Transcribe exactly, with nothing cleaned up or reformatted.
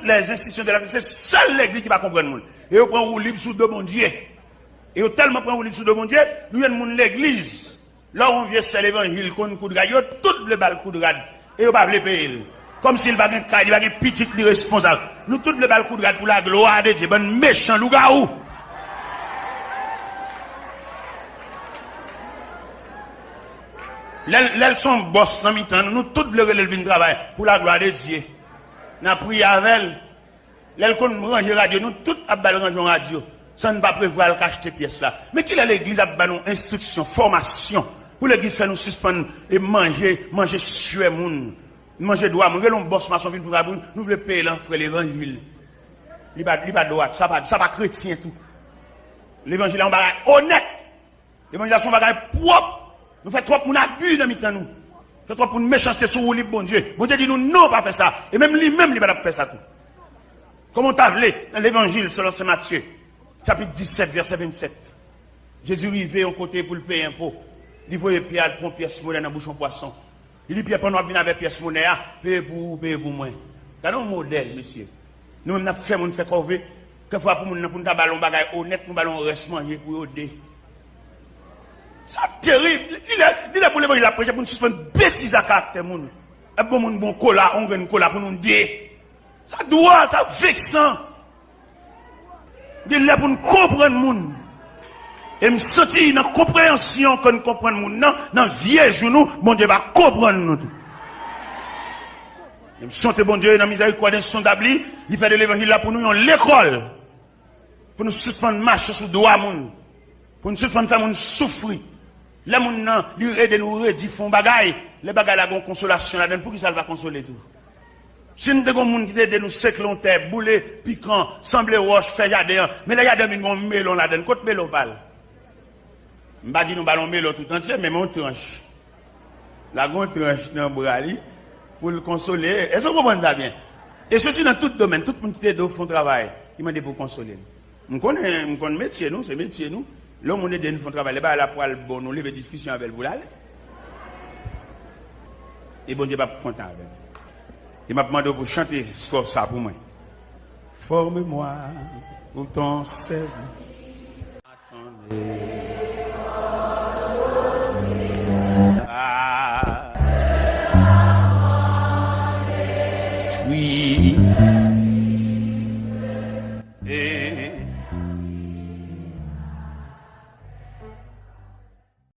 les institutions de la, se sèl legliz ki pa konprann moun. E yo pran woulib sou do Bondye. E yo tèlman pran woulib sou do Bondye, nou jwenn moun legliz. Lè w yon vye sè levanjil konn koud rad, yo tout vle ba l koud rad. E yo pa vle peye l. Kòmsi li pa gen kay, li pa gen pitit, li responsab. Nou tout vle ba l koud rad pou laglwa de Dye. Bann mechan lougawou. Lè l, lè l se yon bòs nan mitan nou, nou tout vle rele l vin travay pou laglwa de Dye. N a priye avè l. Lè l konn ranje radyo, nou tout ap ba l ranje yon radyo, san n pa prevwa l ka achte pyès la. Men kilè legliz ap ba nou enstriksyon, fòmasyon, pou legliz fè nou sispann e manje, manje swè moun, manje dwa moun. Rele yon bòs mason vin fè travay pou nou, nou vle peye l an frè levanjil. Li pa, li pa dwat, sa pa, sa pa kretyen tou. Levanjil la yon bagay onèt. Levanjil la se yon bagay pwòp. Nou fè twòp moun abi nan mitan nou. Fè twòp moun mechanste sou woulib Bondye. Bondye di nou non, pa fè sa. E menm li menm, li pa t ap fè sa tou. Kòman w ta vle, nan levanjil selon Sen Matye, chapit disèt, vèsè vennsèt, Jezi rive yon kote pou l peye enpo. Li voye Pyè al pran pyès monè nan bouch yon pwason. Li di Pyè, pandan w ap vin avè pyès monè a, peye pou ou, peye pou mwen. Gade yon modèl, mesye. Nou menm n ap fè moun fè kòve. Kèfwa pou moun nan, pou n ta ba l yon bagay onèt, nou ba l yon rès manje pou yo de. Sa terib. Li lè, li lè pou levanjil la preche, pou n sispann betize ak karaktè moun. Ap bon moun bon kola, yon grenn kola pou nou de. Sa dwòl, sa veksan. Gen lè pou n konprann moun. E m santi nan konpreyansyon ke n konprann moun nan, nan vye jou nou, Bondye va konprann nou tou. E m santi Bondye nan mizèrikòd ensondab li, li fè de levanjil la pou nou yon lekòl. Pou nou sispann mache sou dwa moun. Pou nou sispann fè moun soufri. Lè moun nan, li ede nou redi fè yon bagay, lè bagay la gen yon konsolasyon ladan l, poukisa l pa konsole tou? Si n te gen yon moun ki te ede nou sekle yon tè, boule pikan, sanble wòch, fè jaden an, men lè jaden an vin gen yon melon ladan l, kot melon pa l? M pa di nou ba l yon melon tout antye, men yon tranch. Lage yon tranch nan bra li pou l konsole. Èske w konprann sa byen? E sesi nan tout domèn, tout moun ki te ede w fè yon travay, li mande pou w konsole l. M konnen, m konn metye nou, se metye nou. Lè yon moun ede n fè yon travay, lè bagay la pral bon, nou leve diskisyon avè l pou l ale. E Bondye p ap kontan avè n. E m ap mande w pou chante sòf sa pou mwen. Forme-moi pour ton service.